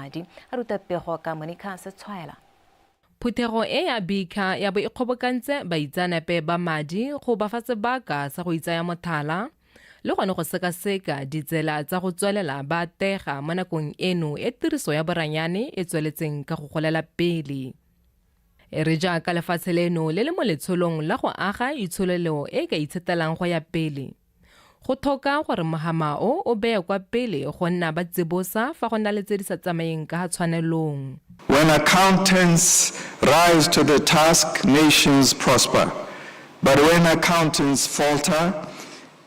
madi. A ruta pego ka Monica Setshwaela. Phuthego e ya BICA ya bo e kgobokantse baitseanape ba madi go ba fa sebaka sa go itsaya mothala le gone go sekaseka ditsela tsa go tswelela ba atega mo nakong eno e tiriso ya boranyane e tsweletseng ka go golela pele. E re jaaka lefatshe leno le le mo letsholong la go aga itsholelo e e ka itshetelang go ya pele, go thoka gore mohama o o beye kwa pele go nna ba tsibosa fa go na le tse di sa tsamayeng ka tshwanelong. When accountants rise to the task, nations prosper. But when accountants falter,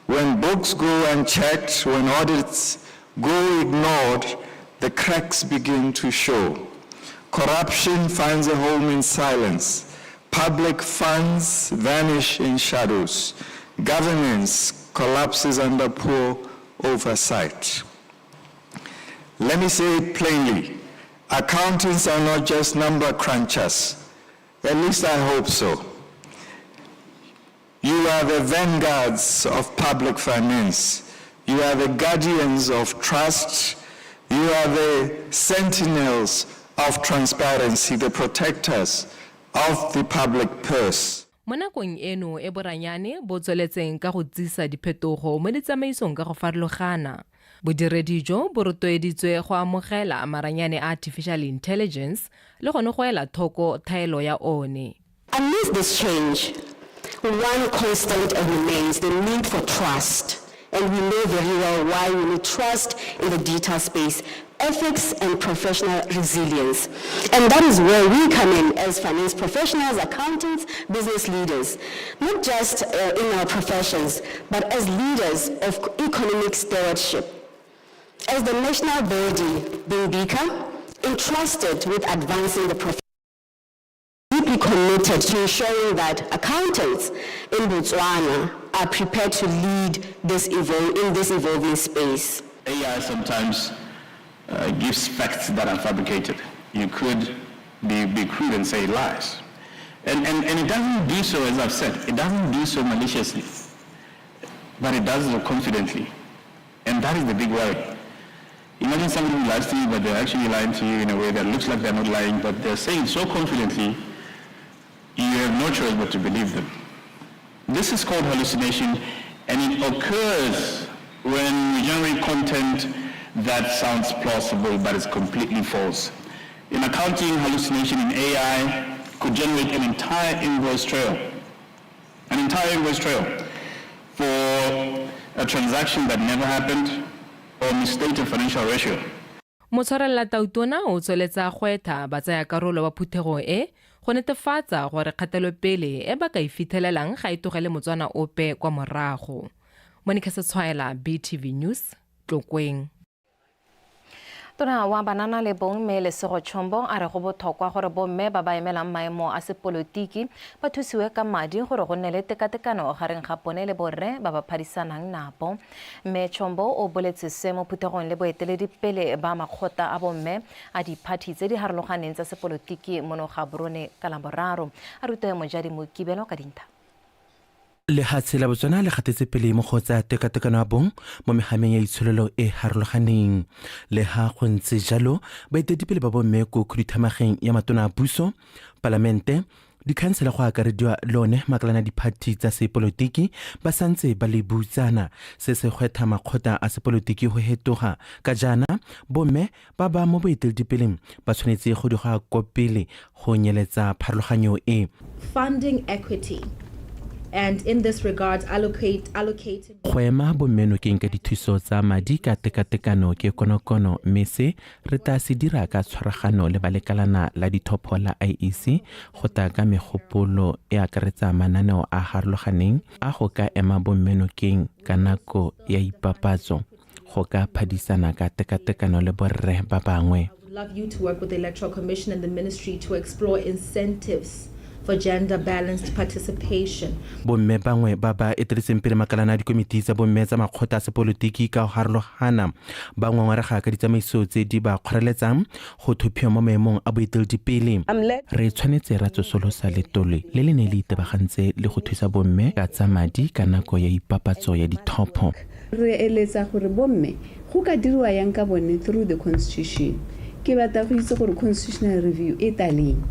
when books go unchecked, when audits go ignored, the cracks begin to show. Corruption finds a home in silence. Public funds vanish in shadows. Governance collapses under poor oversight. Let me say it plainly. Accountants are not just number crunchers. At least I hope so. You are the vanguards of public finance. You are the guardians of trust. You are the sentinels of transparency, the protectors of the public purse. Mo nakong eno e boranyane bo tsweletseng ka go tsisa diphetogo mo ditsamaisong ka go farologana, bodiredi jo bo rotloeditswe go amogela maranyane a artificial intelligence le gone go ela thoko thaelo ya one. Amidst this change, one constant remains, the need for trust. And we know very well why we need trust in the digital space, ethics and professional resilience. And that is where we come in as finance professionals, accountants, business leaders, not just in our professions, but as leaders of economic stewardship. As the national body, being BICA, entrusted with advancing the profession, deeply committed to ensuring that accountants in Botswana are prepared to lead this in this evolving space. AI sometimes gives facts that are fabricated. You could be crude and say lies. And it doesn't do so, as I've said, it doesn't do so maliciously, but it does so confidently. And that is the big worry. Imagine somebody who lies to you, but they're actually lying to you in a way that looks like they're not lying, but they're saying so confidently, you have no choice but to believe them. This is called hallucination, and it occurs when we generate content that sounds plausible but is completely false. In accounting, hallucination in AI could generate an entire invoice trail, an entire invoice trail for a transaction that never happened or misstate a financial ratio. Motshwarelela tautona o tsweletsa gwetha batsayakarolo ba phuthego e go netefatsa gore kgatelopele e ba ka e fitlhelelang ga e tlogele Motswana ope kwa morago. Monica Setshwaela, BTV News, Tlokweng. Tona wa banana le bomme Lesego Chombo a re go botlhokwa gore bomme ba ba emelang maemo a sepolotiki ba thusiwe ka madi gore go nne le tekatekano gareng ga bone le borre ba ba phadisanang nabo. Mme Chombo o boletse se mo phuthegong le boeteledipele ba makgotla a bomme a diphathi tse di harologaneng tsa sepolotiki mono Gaborone ka Laboraro. A rute Mojadi Mokibelo ka dintlha. Lehatshe la Botswana le gatetse pele mo go tsa tekatekano ya bong mo mehameng ya itsholelo e harologaneng. Le ha go ntse jalo, baeteledipele ba bomme ko khuduthamageng ya matona a puso, palamente, dikhansele go akarediwa le one makalana diphathi tsa sepolotiki ba santse ba le butsana. Se se gwetha makgotla a sepolotiki go hetoga ka jaana bomme ba ba mo boeteledipeleng ba tshwanetse go di go ko pele go nyeletsa pharologanyo e. Funding equity and in this regard allocating Go ema bomme nokeng ka dithuso tsa madi ka tekatekano ke konokono, mme se re tla se dira ka tshwaragano le balekalana la dithopho la IEC go tla ka megopolo e akaretsa mananeo a harologaneng a go ka ema bomme nokeng ka nako ya ipapatso go ka phadisana ka tekatekano le borre ba bangwe. I would love you to work with the Electoral Commission and the ministry to explore incentives for gender balanced participation. Bomme bangwe ba ba eteletseng pele makalana a dikomiti tsa bomme tsa makgotla a sepolotiki ka go harologana ba ngongorega ka ditsamaiso tse di ba kgoreletsang go thophiwa mo maemong a boeteledipele. Re tshwanetse ra tsosolosa letole le le ne le itebagantse le go thusa bomme ka tsa madi ka nako ya ipapatso ya dithopho. Re eletsa gore bomme go ka diriwa yang ka bone through the constitution. Ke batla go itse gore constitutional review e tla leng,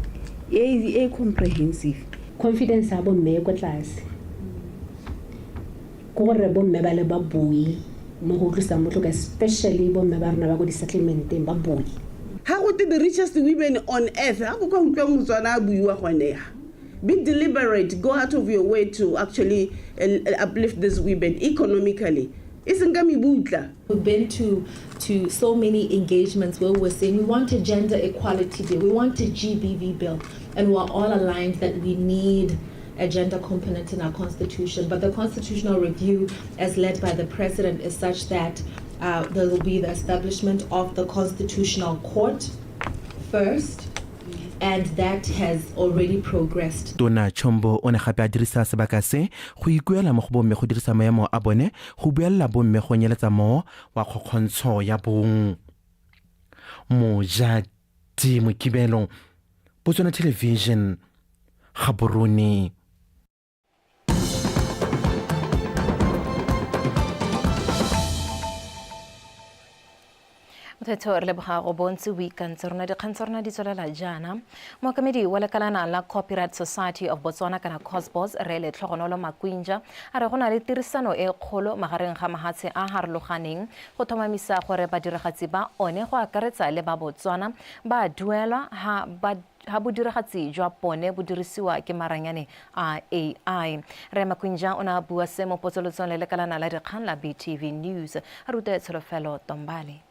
e e comprehensive. Confidence ya bomme e ko tlase, ke gore bomme ba le ba boi mo go utlwisang botlhoko, especially bomme ba rona ba ko di-settlementeng ba boi. Ha go te the richest women on earth, ha go ka utlwa Motswana a buiwa gone ha. Be deliberate, go out of your way to actually uplift these women economically. E seng ka mebutla. We've been to so many engagements where we're saying we want a gender equality bill, we want a GBV bill, and we're all aligned that we need a gender component in our constitution. But the constitutional review, as led by the president, is such that there will be the establishment of the constitutional court first, and that has already progressed. Tona Chombo o ne gape a dirisa sebaka se go ikuela mo go bomme go dirisa maemo a bone go buelela bomme go nyeletsa moo wa kgokgontsho ya bong. Mojadi Mokibelo, Botswana Television, Gaborone. Mothetho, re leboga go bontsi o ikantse rona. Dikgang tsa rona di tswelela jaana. Mookamedi wa lekalana la Copyright Society of Botswana, kana COSBOTS, re Letlhogonolo Makwinja, a re go na le tirisano e kgolo magareng ga mahatshe a harologaneng go tlhomamisa gore badiragatsi ba one, go akaretsa le ba Botswana, ba duelwa ha ba ha bodiragatsi jwa bone bo dirisiwa ke maranyane a AI. Re Makwinja o ne a bua se mo potsolotsong le lekalana la dikgang la BTV News. A rute Tsholofelo Tombale.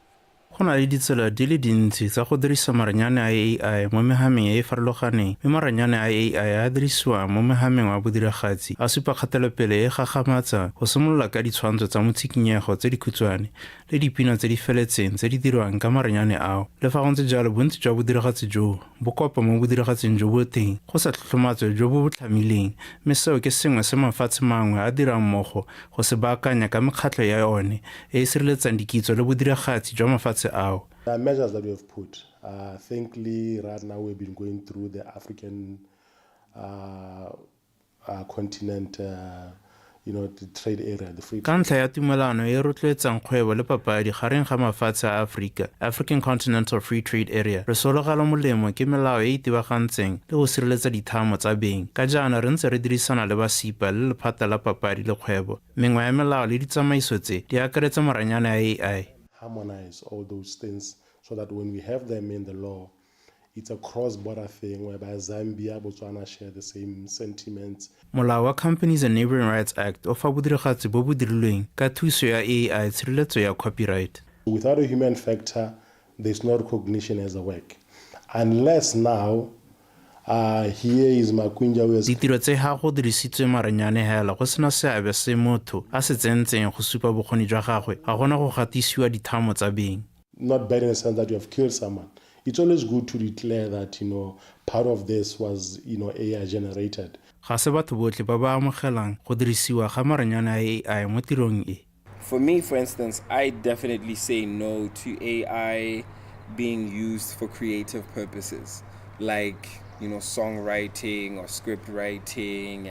Go na le ditsela di le dintsi tsa go dirisa maranyane a AI mo mehameng e e farologaneng, mme maranyane a AI a dirisiwang mo mehameng wa bodiragatsi a supa kgatelopele e e gagamatsang, go simolola ka ditshwantsho tsa motshikinyego tse dikhutshwane le dipina tse di feletseng tse di dirwang ka maranyane ao. Le fa go ntse jalo, bontsi jwa bodiragatsi joo bo kopa mo bodiragatsing jo bo teng go sa tlotlomatswe jo bo bo tlhamileng, mme seo ke sengwe se mafatshe mangwe a dirang mmogo go se baakanya ka mekgatlho ya one e e sireletsang dikitso le bodiragatsi jwa mafatshe ao. There are measures that we have put. Thankfully, right now we've been going through the African continent, the trade area, the free Ka ntlha ya tumelano e e rotloetsang kgwebo le papadi gareng ga mafatshe a Aforika, African Continental Free Trade Area, re sologelwa molemo ke melao e e itebagantseng le go sireletsa dithamo tsa beng. Ka jaana re ntse re dirisana le ba SIPA le lephata la papadi le kgwebo. Mengwe ya melao le ditsamaiso tse di akaretsa maranyane a AI. Harmonize all those things so that when we have them in the law, it's a cross-border thing whereby Zambia, Botswana share the same sentiments. Molao wa Companies and Neighboring Rights Act o fa bodiragatsi bo bo dirilweng ka thuso ya AI tshireletso ya copyright. Without a human factor, there's no recognition as a work. Unless now, here is Makwinja who has Ditiro tse ga go dirisitswe maranyane hela go sena seabe se motho a se tsentseng go supa bokgoni jwa gagwe, ga gona go gatisiwa dithamo tsa beng. Not bad in the sense that you have killed someone. It's always good to declare that part of this was AI generated. Ga se batho botlhe ba ba amogelang go dirisiwa ga maranyane a AI mo tirong e. For me, for instance, I definitely say no to AI being used for creative purposes, like songwriting or script writing.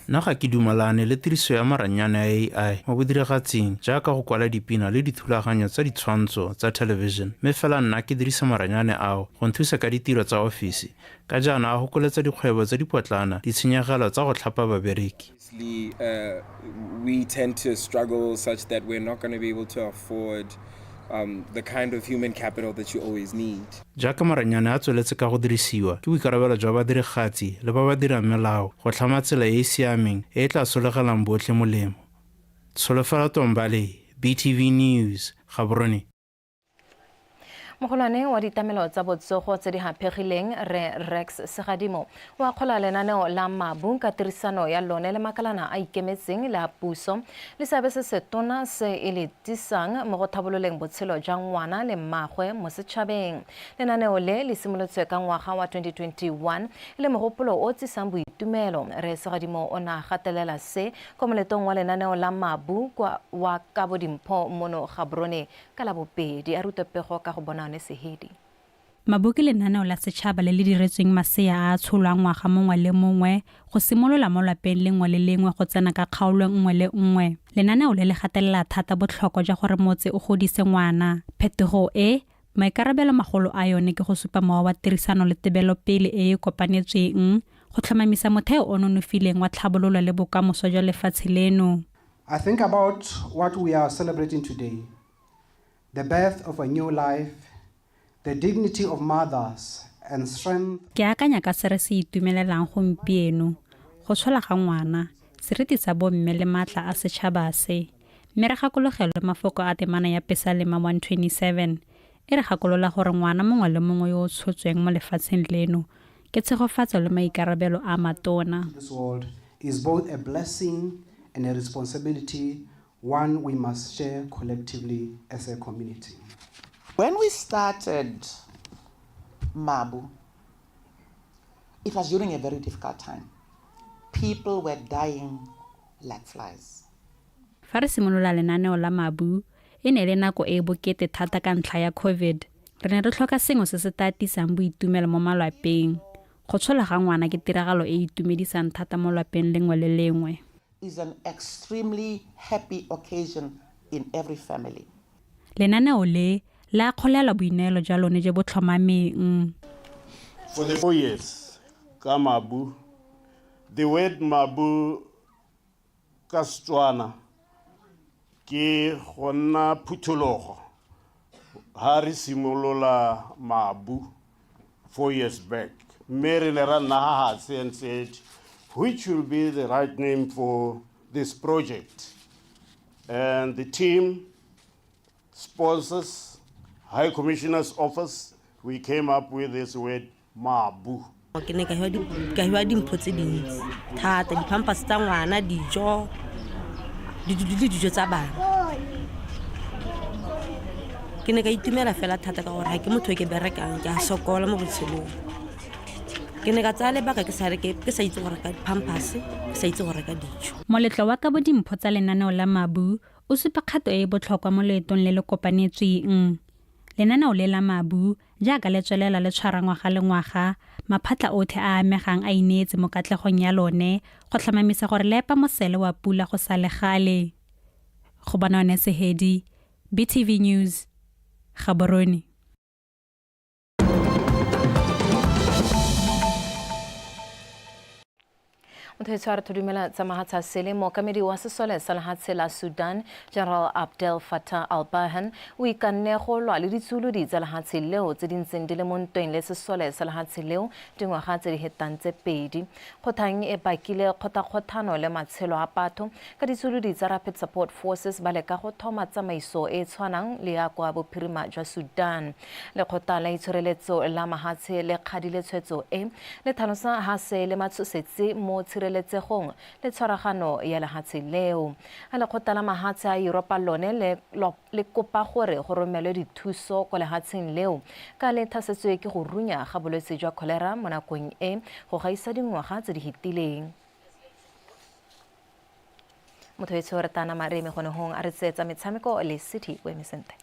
Nna ga ke dumalane le tiriso ya maranyane a AI mo bodiragatsing jaaka go kwala dipina le dithulaganyo tsa ditshwantsho tsa television, mme fela nna ke dirisa maranyane ao go nthusa ka ditiro tsa ofisi, ka jaana a gokoletsa dikgwebo tse dipotlana ditshenyegelo tsa go tlhapa babereki. Obviously, we tend to struggle such that we're not going to be able to afford the kind of human capital that you always need. Jaaka maranyane a tsweletse ka go dirisiwa, ke boikarabelo jwa badirigatsi le ba ba dirang melao go tlhama tsela e e siameng e e tla solegelang botlhe molemo. Tsholofelo Tombale, BTV News, Gaborone. Mogolwane wa ditlamelo tsa botsogo tse di haphegileng, re Rex Segadimo, o akgola lenaneo la Mabu ka tirisano ya lone le makalana a ikemetseng le a puso le seabe se setona se e le tisang mo go thabololeng botshelo jwa ngwana le mmagwe mo setšhabeng. Lenaneo le le simolotswe ka ngwaga wa 2021 e le mogopolo o tsisang boitumelo. Re Segadimo o ne a gatelela se ko moletong wa lenaneo la Mabu kwa wa kabo dimpho mono Gaborone ka Labobedi. A rutwe pego ka go bona one Sehedi. Mabu ke lenaneo la setšhaba le le diretsweng masea a a tsholwang ngwaga mongwe le mongwe go simolola mo lwapeng lengwe le lengwe go tsena ka kgaolo nngwe le nngwe. Lenaneo le le gatelela thata botlhokwa jwa gore motse o godise ngwana. Phetogo e Maikarabelo magolo a yone ke go supa mowa wa tirisano le tebelopele e e kopanetsweng go tlhomamisa motheo o nonofileng wa tlhabololo le bokamoso jwa lefatshe leno. I think about what we are celebrating today, the birth of a new life, the dignity of mothers and strength. Ke akanya ka se re se itumelelang gompieno, go tshola ga ngwana, seriti sa bomme le maatla a setšhaba se. Mme re gakologelwe mafoko a temana ya Pesalema 127, e re gakolola gore ngwana mongwe le mongwe yo o tshotsweng mo lefatsheng leno ke tshegofatso le maikarabelo a matona. This world is both a blessing and a responsibility, one we must share collectively as a community. When we started Mabu, it was during a very difficult time. People were dying like flies. Fa re simolola lenaneo la Mabu, e ne e le nako e e bokete thata ka ntlha ya Covid. Re ne re tlhoka sengwe se se tla tlisang boitumelo mo malwapeng. Go tsholwa ga ngwana ke tiragalo e e itumedisang thata mo lwapeng lengwe le lengwe. Is an extremely happy occasion in every family. Lenaneo le, le akgolelwa boineelo jwa lone jo bo tlhomameng. For the 4 years ka Mabu, the word Mabu ka Setswana ke go nna phuthologo ha re simolola Mabu 4 years back, mme re ne ra nna ha hatshe and said which will be the right name for this project, and the team, sponsors, High Commissioner's Office, we came up with this word Mabu. Ke ne ka hiwa dimpho tse dintsi thata, di-pampers tsa ngwana, dijo, le dijo tsa bana. Ke ne ka itumela fela thata ka gore ga ke motho e ke berekang, ke a sokola mo botshelong. Ke ne ka tsaya lebaka ke sa reke, ke sa itse go reka di-pampers, ke sa itse go reka dijo. Moletlo wa kabo dimpho tsa lenaneo la Mabu o supa kgato e e botlhokwa mo loetong le le kopanetsweng. Lenaneo le la Mabu, jaaka le tswelela le tshwara ngwaga le ngwaga, maphatla otlhe a a amegang a ineetse mo katlegong ya lone go tlhomamisa gore le epa mosele wa pula go sa le gale. Gobanone Sehedi, BTV News, Gaborone. Motho e tshware thodumela tsa mahatsha sele mookamedi wa sesole sa lehatshe la Sudan General Abdel Fattah al-Burhan o ikanne go lwa le ditsulodi tsa lehatshe leo tse di ntseng di le mo ntweng le sesole sa lehatshe leo dingwaga tse di hetang tse pedi. Kgothang e bakile kgothakgothano le matshelo a batho ka ditsulodi tsa Rapid Support Forces ba leka go thoma tsamaiso e e tshwanang le ya kwa bophirima jwa Sudan. Lekgotla la itshireletso la mahatshe le kgadile tshwetso e, le tlhalosa ha se le matshosetsi mo tshireletsegong le tshwaragano ya lehatshe leo. A lekgotla la mahatshe a Yuropa lone le, le kopa gore go romelwe dithuso kwa lehatsheng leo ka le thasetswe ke go runya ga bolwetse jwa kholera mo nakong e go gaisa dingwaga tse di fetileng. Motho etsho re tana mareme gone hong a re tseetsa metshameko le City o eme sentle.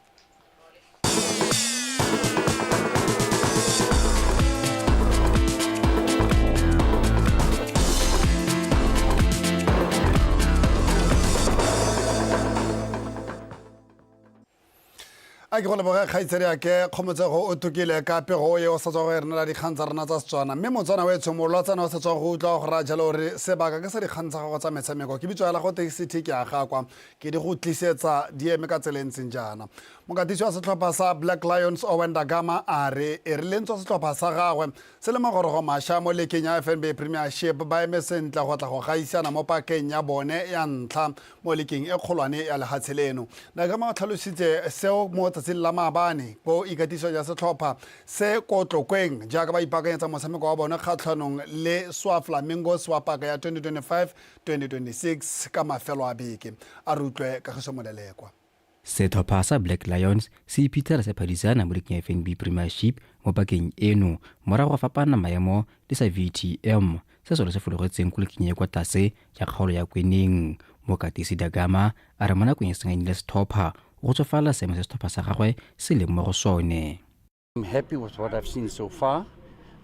A ke go leboge kgaitsadi ake kgomotsego o tokile ka pego e o sa tswa go e renela dikgang tsa rona tsa Setswana. Mme Motswana wa etsho molwatsana o sa tswa go utlwa go raya jalo gore sebaka ke sa dikgang tsa gago tsa metshameko. Ke bitswa la go te city ke a gakwa ke di go tlisetsa di eme ka tsela e ntseng jaana. Mokatisi wa setlhopha sa Black Lions Owen Da Gama a re e re le ntswa setlhopha sa gagwe se le magorogo masha mo lekeng ya FNB Premiership ba eme sentle go tla go gaisana mo pakeng ya bone ya ntlha mo lekeng e kgolwane ya lehatshe leno. Da Gama o tlhalositse seo mo tsatsing la maabane ko ikatisong ya setlhopha se ko Tlokweng jaaka ba ipaakanyetsa motshameko wa bone kgatlhanong le Swa Flamingos wa paka ya 2025-2026 ka mafelo a beke. A re utlwe Kagiso Molelekwa. Setlhopha sa Black Lions se iphitlhela se phadisana mo liking ya FNB Premiership mo pakeng eno morago ga fapaana maemo le sa VTM se sone se fologetseng ko liking e kwa tlase ya kgaolo ya Kweneng. Mokatisi Da Gama a re mo nakong e senganyile setlhopha o kgotsofalela seemo se setlhopha sa gagwe se leng mo go sone. I'm happy with what I've seen so far,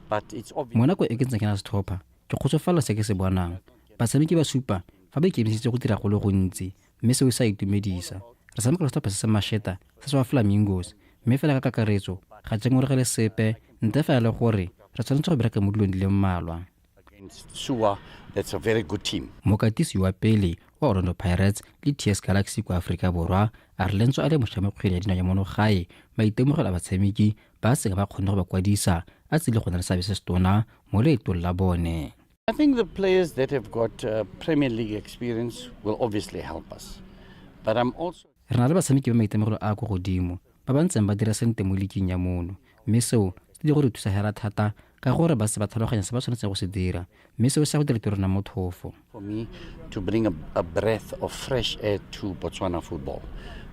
but it's obvious. Mo nakong e ke ntseng ke na setlhopha, ke kgotsofalela se ke se bonang. Batshameki ba supa fa ba ikemiseditse go dira go le gontsi, mme seo se a itumedisa. Re tshameka le setlhopha se se masheta se sa Flamingos. Mme fela ka kakaretso, ga ke ngongoregele sepe ntle fela le gore re tshwanetse go bereka mo dilong di le mmalwa. Sua, that's a very good team. Mokatisi wa pele wa Orlando Pirates le TS Galaxy kwa Aforika Borwa a re lentswe a le mošwa mo kgwele ya dinao ya mono gae, maitemogelo a batshameki ba seka ba kgonne go ba kwadisa a tsile go na le seabe se setona mo leetong la bone. I think the players that have got Premier League experience will obviously help us. But I'm also Re na le batshameki ba maitemogelo a a kwa godimo ba ba ntseng ba dira sentle mo liking ya mono mme seo se tlile go re thusa hela thata ka gore ba se ba tlhaloganya se ba tshwanetseng go se dira mme seo se ya go dira tiro nna mothofo. For me to bring a breath of fresh air to Botswana football.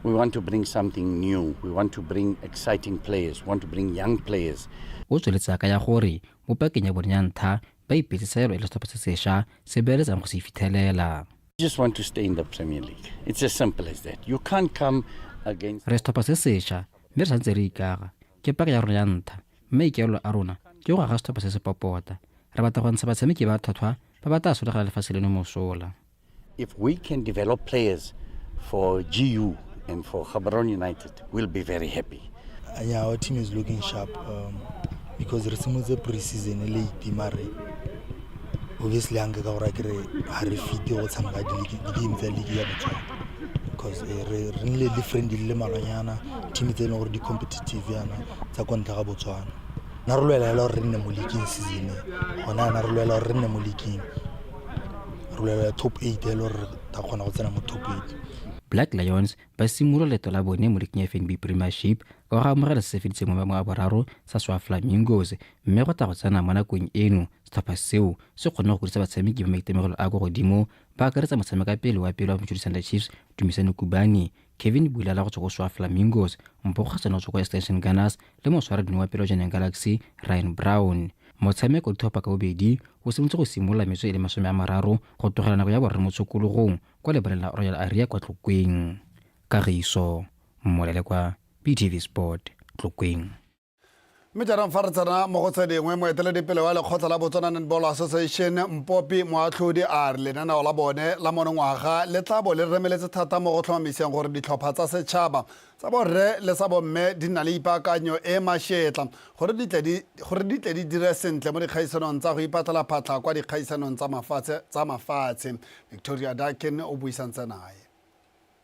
We want to bring something new. We want to bring exciting players. We want to bring young players. O tsweletse a kaya gore mo pakeng ya bone ya ntlha ba ipeetse seelo e le setlhopha se sesha se beeletsang go se fithelela. Just want to stay in the Premier League. It's as simple as that. You can't come against Re setlhopha se sesha mme re santse re ikaga. Ke paka ya rona ya ntlha mme maikaelelo a rona ke go aga setlhopha se se popota. Re batla go ntsha batshameki ba tlhwatlhwa ba ba tla solegela lefatshe leno mosola. If we can develop players for GU and for Gaborone United, we'll be very happy. Yeah, our team is looking sharp because re simolotse pre-season late mare obviously anke ka gore ke re ga re fite go tshameka di-game tsa league ya Botswana because re nnile le friendly le malwanyana team tse e leng gore di competitive yana tsa kwa ntle ga Botswana. Na re lwela hela gore re nne mo leagueng season e gona yana re lwela gore re nne mo leagueng, re lwela top 8 e le gore re tla kgona go tsena mo top 8. Black Lions ba simolola leeto la bone mo liking ya FNB Premiership ka go amogela se se feditseng mo maemong a boraro sa Swa Flamingos mme go tla go tsena mo nakong eno setlhopha seo se kgonne go godisa batshameki ba maitemogelo a kwa godimo ba akaretsa motshamekapele wa pele wa Mochudi Sundowns Chiefs Dumisani Kubani, Kevin Bulala go tswa go Swa Flamingos, Mpho Kgasane go tswa kwa Extension Gunners le motshwaradino wa pele wa Jwaneng Galaxy Ryan Brown. Motshameko ditlhopha ka bobedi o simolotse go simolola metsotso e le 30 go tlogela nako ya borre mo tshokologong kwa lebaleng la Royal Area kwa Tlokweng. Kagiso Mmolele kwa BTV Sport, Tlokweng. Mme jaanong fa re tsena mo go tse dingwe, moeteledipele wa lekgotla la Botswana Netball Association Mpopi Moatlhodi a re lenaneo la bone la monongwaga le tla bo le remeletse thata mo go tlhomamiseng gore ditlhopha tsa setšhaba tsa borre le sa bomme di nna le ipaakanyo e mašetla gore di tle di gore di tle di dire sentle mo dikgaisanong tsa go ipatlela phatlha kwa dikgaisanong tsa mafatshe tsa mafatshe. Victoria Dakin o buisantse nae.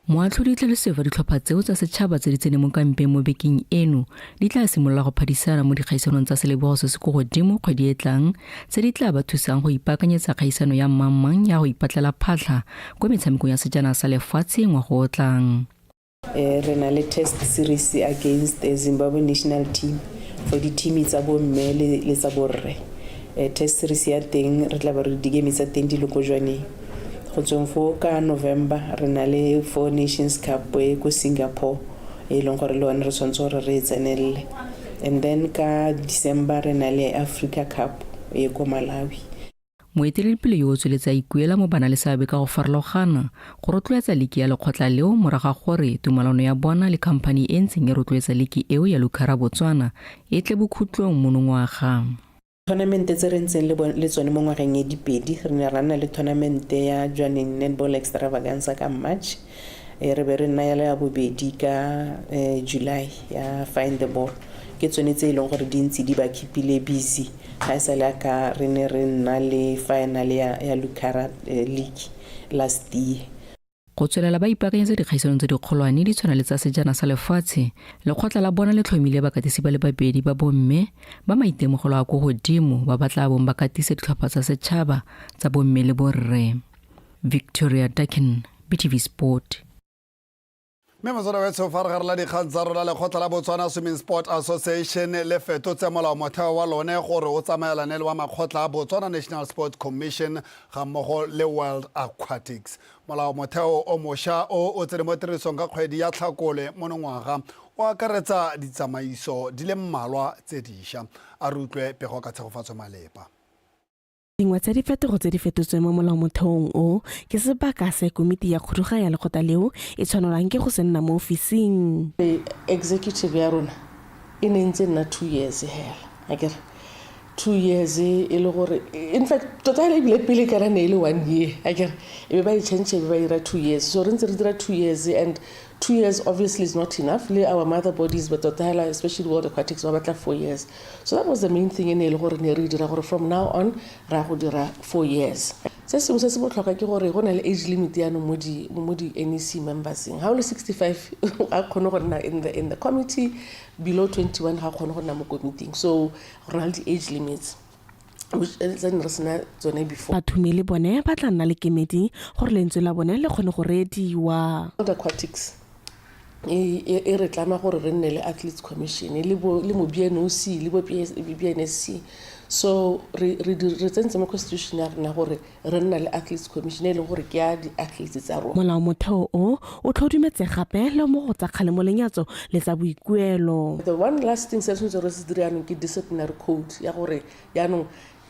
Moatlhodi o tlhalositse fa ditlhopha tseo tsa setšhaba tse di tseneng mo kampeng mo bekeng eno di tla simolola go phadisana mo dikgaisanong tsa selebogo se se ko godimo kgwedi e tlang tse di tla ba thusang go ipaakanyetsa kgaisano ya mmangmang ya go ipatlela phatlha kwa metshamekong ya sejana sa lefatshe ngwaga o tlang. Re na le test series against Zimbabwe national team for di-team tsa bomme le tsa borre. Test series ya teng re tla ba re di-game tsa teng di le ko Jwaneng. Go tsweng foo ka November re na le Four Nations Cup e ko Singapore e leng gore le one re tshwanetse gore re e tsenelele. And then ka December re na le Africa Cup e ko Malawi. Moeteledipele yo o tsweletse a ikuela mo banaleseabe ka go farologana go rotloetsa liki ya lekgotla leo morago ga gore tumalano ya bona le khamphani e ntseng e rotloetsa liki eo ya Lucara Botswana e tle bokhutlong monongwaga. Tournament tse re ntseng le tsone mo ngwageng e dipedi, re ne ra nna le tournament ya Jwaneng Netball Extravaganza ka March, re be re nna ya le ya bobedi ka July ya Find the Ball. Ke tsone tse e leng gore di ntse di ba keep-ile busy ga e sale ka re ne re nna le final ya Lucara League last year. Go tswelela ba ipaakanyetsa dikgaisanong tse dikgolwane di tshwana le tsa sejana sa lefatshe, lekgotla la bona le tlhomile bakatisi ba le babedi ba bomme ba maitemogelo a ko godimo ba ba tla bong ba katisa ditlhopha tsa setšhaba tsa bomme le borre. Victoria Dakin, BTV Sport. Mme motswana wetsho fa re gare la dikgang tsa rona, lekgotla la Botswana Swimming Sport Association le fetotse molao motheo wa lone gore o tsamaelane le wa makgotla a Botswana National Sports Commission ga mmogo le World Aquatics. Molao motheo o mošwa o o tsene mo tirisong ka kgwedi ya Tlhakole monongwaga o akaretsa ditsamaiso di le mmalwa tse dišwa. A re utlwe pego ka Tshegofatso Malepa. Dingwe tsa diphetogo tse di fetotsweng mo molaomotheong o ke sebaka se komiti ya khuduga ya lekgotla leo e tshwanelwang ke go se nna mo ofising. Executive ya rona e ne ntse nna 2 years hela, akere 2 years e le gore in fact tota ebile pele kana ne e le 1 year, akere e be ba e change e be ba ira 2 years, so re ntse re dira 2 years and 2 years obviously is not enough. Le our mother bodies, but tota hela, especially World Aquatics, ba batla 4 years. So that was the main thing e ne e le gore ne re dira gore from now on ra go dira 4 years. Se sengwe se se botlhokwa ke gore go na le age limit yaanong mo di NEC memberseng. Ga o le 65, ga kgone go nna in the committee. Below 21, ga kgone go nna mo committing. So go na le di-age limits, which tse ne re sena tsone before. Bathumi le bone ba tla nna le kemedi gore lentswe la bone le kgone go reediwa. World Aquatics e re tlama gore re nne le Athletes Commission le mo BNOC le bo BNSC. So re tsentse mo constitution ya rena gore re nna le Athletes Commission e leng gore ke ya di-athletes tsa rona. Molaomotheo o o tlhodumetse gape le mo go tsa kgalemo, lenyatso le tsa boikuelo. The one last thing se re tshwanetse re se dire yaanong ke disciplinary code, ya gore yaanong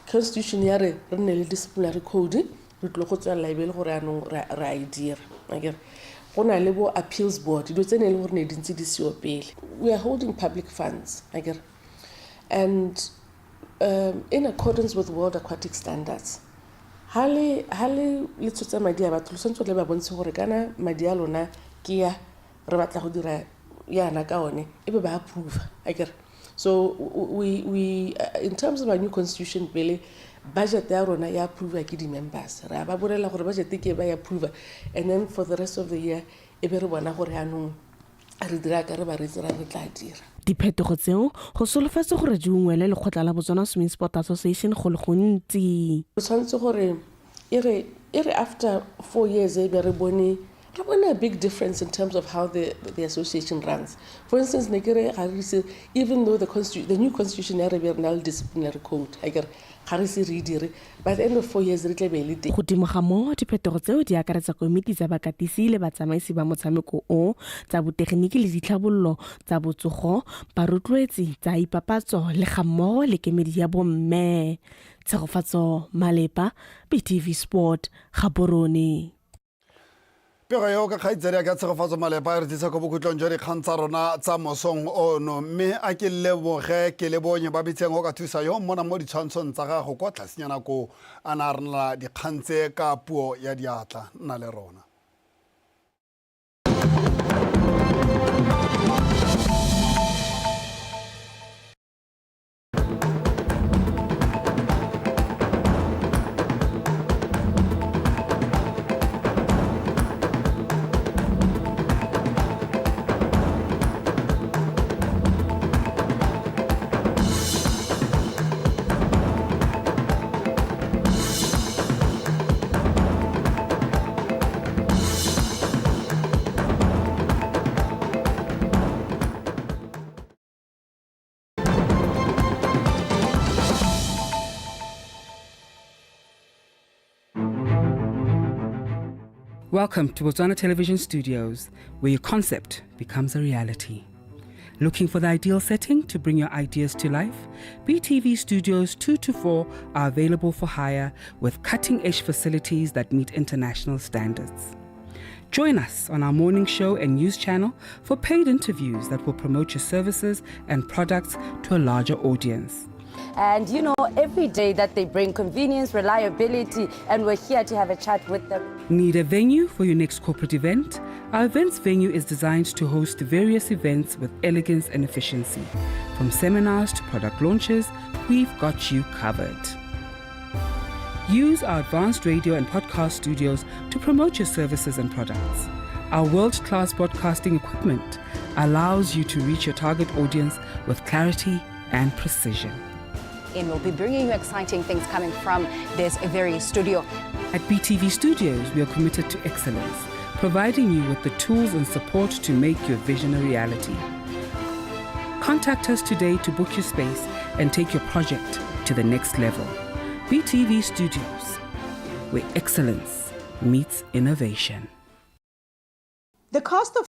constitution ya re re nne le disciplinary code. Re tlile go tswelela e be le gore yaanong re a e dira. Akere go na le bo appeals board, dilo tse ne e le gore ne di ntse di seo pele. We are holding public funds, akere, and in accordance with World Aquatic standards, ha le tshotse madi a batho, le tshwanetse le ba bontshe gore kana madi a lona ke ya re batla go dira yana ka one, e be ba approve, akere. So we in terms of our new constitution, pele budget ya rona ya approve ke di-members, re a ba bolela gore budget ke ba ya approve, and then for the rest of the year e be re bona gore yaanong re dira ka re ba re tsera re tla dira. Diphetogo tseo go solofetse gore di ungwele lekgotla la Botswana Swimming Sport Association go le gontsi. Re tshwanetse gore e re after 4 years e be re bone a big difference in terms of how the association runs. For instance, ne ke re ga re ise, even though the new constitution ya re be re na le disciplinary code, akere ga re se re e dire, by the end of 4 years re tla be e le teng. Godimo ga moo, diphetogo tseo di akaretsa komiti tsa bakatisi le batsamaisi ba motshameko o, tsa botegeniki le ditlhabololo tsa botsogo, barotloetsi, tsa ipapatso le gammogo le kemedi ya bomme. Tshegofatso Malepa, BTV Sport, Gaborone. Pego eo ka kgaitsedi ya ka Tshegofatso Malepa e re tlisa ko bokhutlong jwa dikgang tsa rona tsa mosong ono, mme a ke leboge ke le bonye ba bitseng o ka thusa yo mmona mo ditshwantshong tsa gago kwa tlasenyana ko a na a renela dikgang tse ka puo ya diatla. Nna le rona. Welcome to Botswana Television Studios, where your concept becomes a reality. Looking for the ideal setting to bring your ideas to life? BTV Studios 2 to 4 are available for hire with cutting edge facilities that meet international standards. Join us on our morning show and news channel for paid interviews that will promote your services and products to a larger audience. And every day that they bring convenience, reliability, and we're here to have a chat with them. Need a venue for your next corporate event? Our events venue is designed to host various events with elegance and efficiency. From seminars to product launches, we've got you covered. Use our advanced radio and podcast studios to promote your services and products. Our world class broadcasting equipment allows you to reach your target audience with clarity and precision. And we'll be bringing you exciting things coming from this very studio. At BTV Studios, we are committed to excellence, providing you with the tools and support to make your vision a reality. Contact us today to book your space and take your project to the next level. BTV Studios, where excellence meets innovation. The cost of